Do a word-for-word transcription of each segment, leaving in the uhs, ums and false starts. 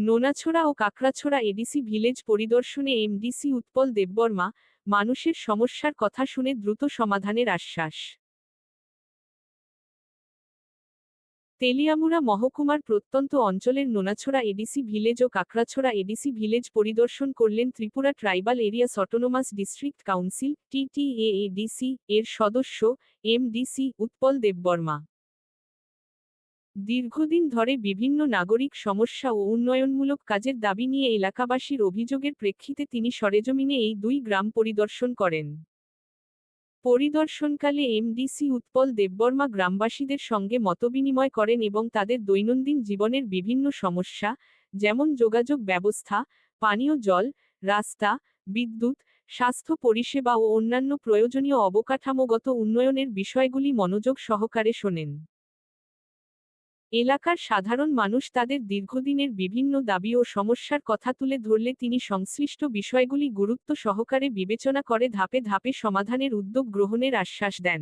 নোনাছড়া ও কাকড়াছড়া ADC village পরিদর্শনে এমডিসি উৎপল দেববর্মা মানুষের সমস্যার কথা শুনে দ্রুত সমাধানের আশ্বাস। তেলিয়ামুড়া মহকুমার প্রত্যন্ত অঞ্চলের নোনাছড়া এডিসি ভিলেজ ও কাকড়াছড়া এডিসি ভিলেজ পরিদর্শন করলেন Tripura tribal areas autonomous district council, টিটিএএডিসি, এর সদস্য, এমডিসি, উৎপল দেববর্মা। দীর্ঘদিন ধরে বিভিন্ন নাগরিক সমস্যা ও উন্নয়নমূলক কাজের দাবি নিয়ে এলাকাবাসীর অভিযোগের প্রেক্ষিতে তিনি সরেজমিনে এই দুই গ্রাম পরিদর্শন করেন। পরিদর্শনকালে এমডিসি উৎপল দেববর্মা গ্রামবাসীদের সঙ্গে মতবিনিময় করেন এবং তাদের দৈনন্দিন জীবনের বিভিন্ন সমস্যা, যেমন যোগাযোগ ব্যবস্থা, পানীয় জল, রাস্তা, বিদ্যুৎ, স্বাস্থ্য পরিষেবা ও অন্যান্য প্রয়োজনীয় অবকাঠামোগত উন্নয়নের বিষয়গুলি মনোযোগ সহকারে শোনেন। এলাকার সাধারণ মানুষ তাদের দীর্ঘদিনের বিভিন্ন দাবি ও সমস্যার কথা তুলে ধরলে তিনি সংশ্লিষ্ট বিষয়গুলি গুরুত্ব সহকারে বিবেচনা করে ধাপে ধাপে সমাধানের উদ্যোগ গ্রহণের আশ্বাস দেন।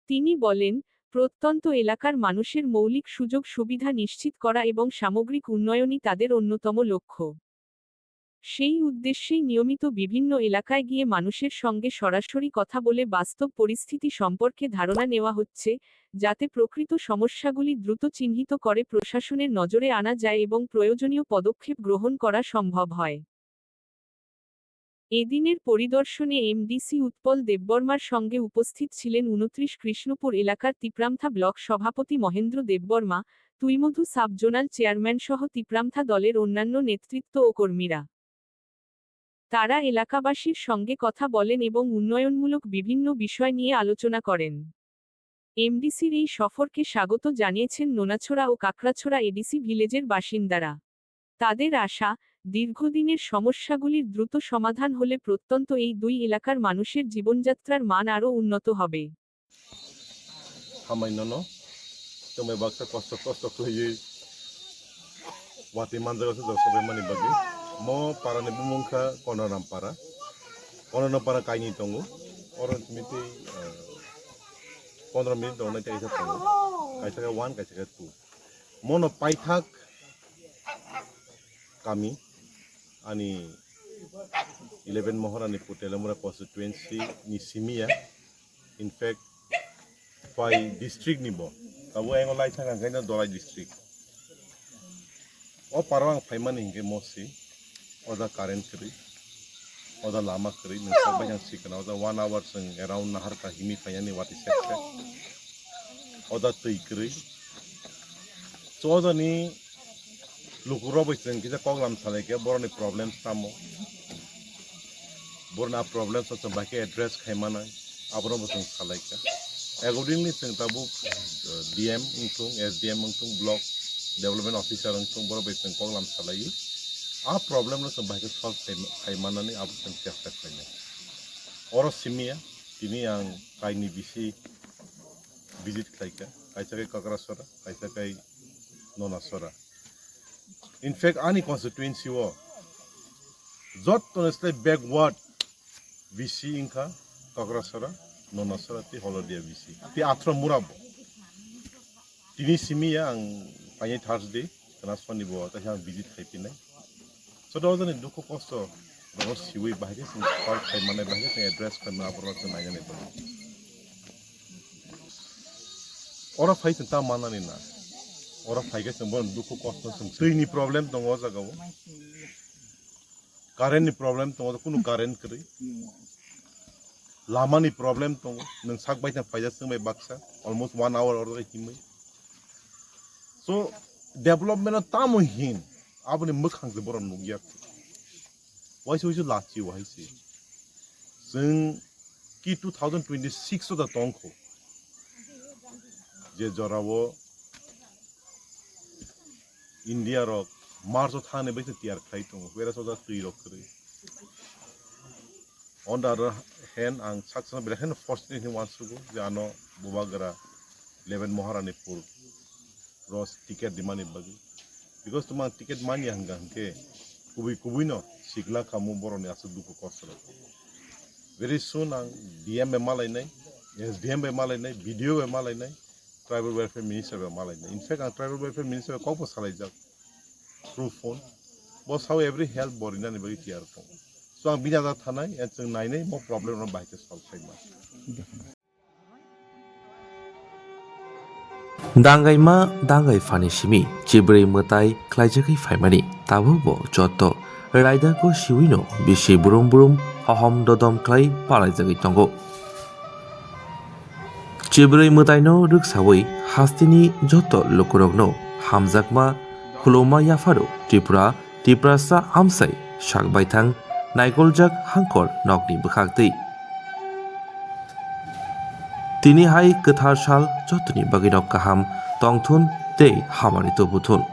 তিনি বলেন, প্রত্যন্ত এলাকার মানুষের মৌলিক সুযোগ সুবিধা নিশ্চিত করা এবং সামগ্রিক উন্নয়নই তাদের অন্যতম লক্ষ্য। সেই উদ্দেশ্যেই নিয়মিত বিভিন্ন এলাকায় গিয়ে মানুষের সঙ্গে সরাসরি কথা বলে বাস্তব পরিস্থিতি সম্পর্কে ধারণা নেওয়া হচ্ছে, যাতে প্রকৃত সমস্যাগুলি দ্রুত চিহ্নিত করে প্রশাসনের নজরে আনা যায় এবং প্রয়োজনীয় পদক্ষেপ গ্রহণ করা সম্ভব হয়। এদিনের পরিদর্শনে এমডিসি উৎপল দেববর্মার সঙ্গে উপস্থিত ছিলেন ঊনত্রিশ কৃষ্ণপুর এলাকার তিপ্রামথা ব্লক সভাপতি মহেন্দ্র দেববর্মা, তুইমধু সাব জোনাল চেয়ারম্যান সহ তিপ্রামথা দলের অন্যান্য নেতৃত্ব ও কর্মীরা। তারা এলাকাবাসীর সঙ্গে কথা বলেন এবং উন্নয়নমূলক বিভিন্ন বিষয় নিয়ে আলোচনা করেন। এমডিসির এই সফরকে স্বাগত জানিয়েছেন নোনাছড়া ও কাকড়াছড়া এডিসি ভিলেজের বাসিন্দারা। তাদের আশা, দীর্ঘদিনের সমস্যাগুলির দ্রুত সমাধান হলে প্রত্যন্ত এই দুই এলাকার মানুষের জীবনযাত্রার মান আরও উন্নত হবে। Hamai nono, tongbai baksa kosto kosto khlaiwi watwi manjak aswk jora sabai mani bagwi. Mo para ni bumung kha Kononam para. Kononam para kainwi tongo. Oro simi tei, eh, pondro minute tongnai kaisa tongo. Kaisa khe one, kaisa khe two. Mono paithak kami ani eleven Moharani Putelamura constituency ni simi ya. In fact, phai district ni bo. Tabo engo lai thang ang kaino Dolai district. O paro ang phaimani hinkhe mosi. Oda current kwrwi. Oda lama kwrwi. Nung sabai ang sikana. Oda one hour seng around nahar ka himi phainani wati sek sek. Oda twi kwrwi. So oda ni lukurok bai chwng kisa koklam salai khe borokni problems tamo. Borokni a problems o chwng bai khe address khai manai, abono bo chwng salai kha. Accordingly, chwng tabuk, uh, D M wng thung, S D M wng thung, block development officer wng thung, borok bai chwng koklam salaiwi a problem no chwng bai khe solve khai, khai manani abo chwng chesta khlainai. Oro simi ya, tini ang kaini bisi visit khlai kha, kaisa khe Kakrasora, kaisa khe Nonasora. In fact, ani constituency o jottoni slai backward V C wngkha Kakrasora, Nonasora tei Holodia V C. Tei Athra Mura bo. Tini simi ya ang painai Thursday, kana Sonibar o taisa ang visit khai phinai. Soto jani dukhu kosto rogo siwi bahai khe chwng solve khai manai, bahai khe chwng address khai manai, aborok chwng nainani tongo. Oro phai chwng ta manani na. Oro phai khe chwng bono dukhu kosto chwng twi ni problem tongo o jaga o. Current ni problem tongo, kunu current kwrwi. Lama ni problem tongo, nwng sak bai thang phaijak chwng bai baksa, almost one hour oro himwi. So, development o tamo hin, aboni mwkhang se borok nukya. Waisa waisa lachi wahai se. Chwng ki two thousand twenty-six o da tongkho. Je jorao India rok March o thani bai se tiyar khlai tongo. Whereas o da twi rok kwrwi. On the other hand, ang saksa belai kheno fortunate hinwi uansugo je ano bubagra eleven Moharanipur ro ticket dimani bagwi. Because tuma ang ticket manya hwnka hwnkhe kubui kubui no sikla khamu borokni aswk dukhu kosto rok. Very soon ang D M bai malainai, S D M bai malainai, B D O bai malainai, Tribal Welfare Minister bai malainai. In fact, ang Tribal Welfare Minister bai kokbo salaijak. through phone. Bo sao every help bo rinani bagwi tiyar tongo. So ang bini ada thanai, and chwng nainai mo problem no bahai khe solve khaima. Dangaima dangai phani simi chibrwi mwtai khlaijagwi phaimani, tabukbo joto raida ko siwino bisi brum brum hohom dodom khlai palaijagwi tongo. Chibrwi mwtaino rwksawi hasteni joto lukurokno hamjakma khuluma yapharo Tripura Tiprasa amsai sak baithang naikoljak hangkor nokni bwkhaktwi. Tini hai kwthar sal jotoni bagwino kaham tongthun tei hamari tubuthun.